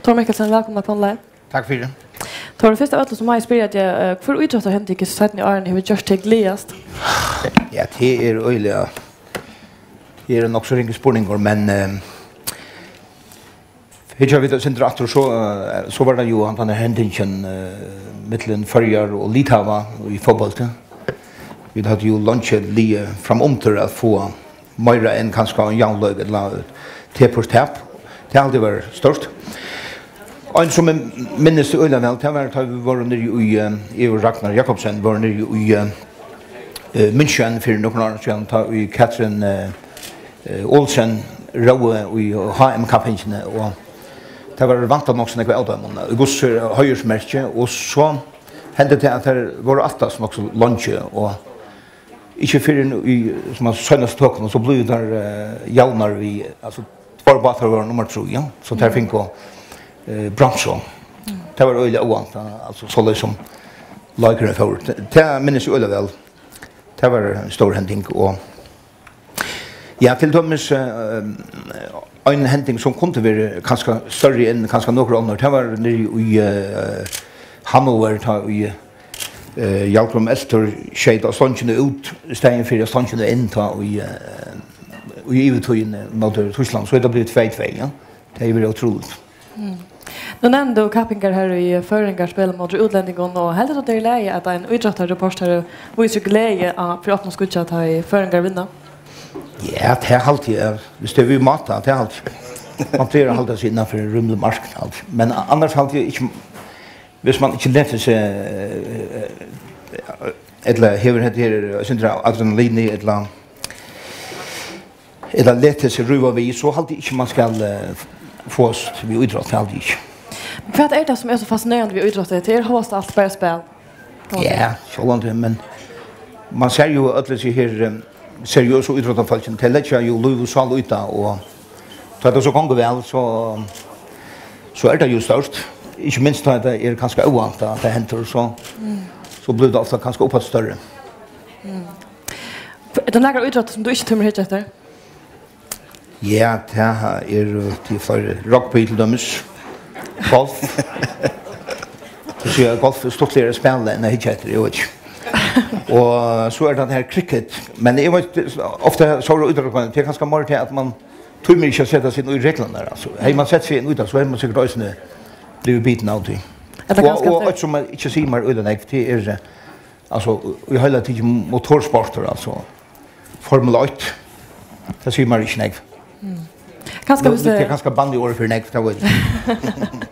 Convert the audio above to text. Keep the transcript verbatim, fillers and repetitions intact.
Tór Mikkelsen, vælkomin á Konleið. Takk fyri. Tór, fyrst av øllum so má eg spyrja teg, eh, hvør ítróttarhending í seinnu árini hevur gjørt teg glaðast? Ja, tað er øgiliga, tað er nokk so ringur spurningur, men, eh, hyggja vit eitt sindur aftur, so, eh, so var tað jú handan her hendingin, eh, millum Føroyar og Litava í fótbólti. Vit høvdu jú leingi ligið fram undir at fáa meira enn kanska ein javnleik ella T-purs tap. Tað haldi eg var stórt. Ein sum eg minnist øgiliga væl, tað var, tá vit vóru niðri í, eh, eg og Ragnar Jakobsen vóru niðri í, eh, eh, München fyri nøkrum árum síðan, tá ið Katrin, eh, eh, Olsen róði í H M-kappingini, og tað var væntað nokk so nógv av teimum. Í hvussu heiðursmerki, og so hendi tað, at tær vóru aftast nokk so leingi, og ikki fyrr enn í, sum man seinast tók, og so blivu tær, eh, javnar við, altso, tveir bátar vóru nummar trý, ja, so tær fingu, eh, bronsu. Tað var øgiliga óvæntað, altso, soleiðis sum leikurin fór. Tað, tað minnist eg øgiliga væl. Tað var ein stór hending, og ja, til dømis, eh, ein hending sum kundi verið kanska størri enn kanska nøkur onnur, tað var niðri í, eh, Hannover, tá ið, eh, Hjalmgrímur Eltur skeyt á stongina út, í staðin fyri á stongina inn, tá í, eh, í yvirtíðini móti Týsklandi, so er tað blivið tvey tvey, ja. Tað hevur verið ótrúligt. Nú nevnir tú kappingar har ið føroyingar spæla móti útlendingum, og heldur tú, tað er í lagi, at ein ítróttarreportari vísir gleði á, fyri opnum skíggja, tá ið føroyingar vinna? Ja, tað haldi eg, viss tað er við máta, tað haldi eg. Man plagar at halda seg innanfyri rímilig mark, haldi eg. Men a-, annars haldi eg ikki, viss man ikki letur seg, eh, ella hevur hetta her, eh, sindur av adrenalini, ella ella letur seg ríva við, so haldi eg ikki, man skal, eh, fáast við ítrótt, tað haldi eg ikki. Men hvat er tað, sum er so fascinerandi við ítrótti? Tað er hóast alt bara spæl. Ja, sjálvandi, men man sær jú øll hesi her, eh, seriøsu ítróttafólkini, tey leggja jú lív og sál í tað, og tá tað so gongur væl, so, so er tað jú stórt. Ikki minst tá tað er kanska óvæntað, at tað hendir, so, so blívur tað ofta kanska uppaftur størri. Er tað nakar ítróttur, sum tú ikki tímir at hyggja eftir? Ja, tað eru, eh, tað eru fleiri. Rugby til dømis. Golf. Tú sigur, at golf er stuttligari at spæla enn at hyggja eftir, eg veit ikki. Og so er tað her cricket. Men eg veit, ofta so er ítróttarfólk, tað er kanska meira til, at man tímir ikki at seta seg inn í reglurnar, altso. Hevði man sett seg inn í tað, so hevði man sikkurt eisini blivið bitin av tí. Ella og, kanska og at eitt sum eg ikki sigi mær øgiliga nógv, tað er, eh, altso, í heila tikið motorsportur, altso. Formel eitt. Tað sigur mær ikki nógv. Kanska, nú, viss tað er kanska bannligt orð fyri nógv, tað veit eg ikki.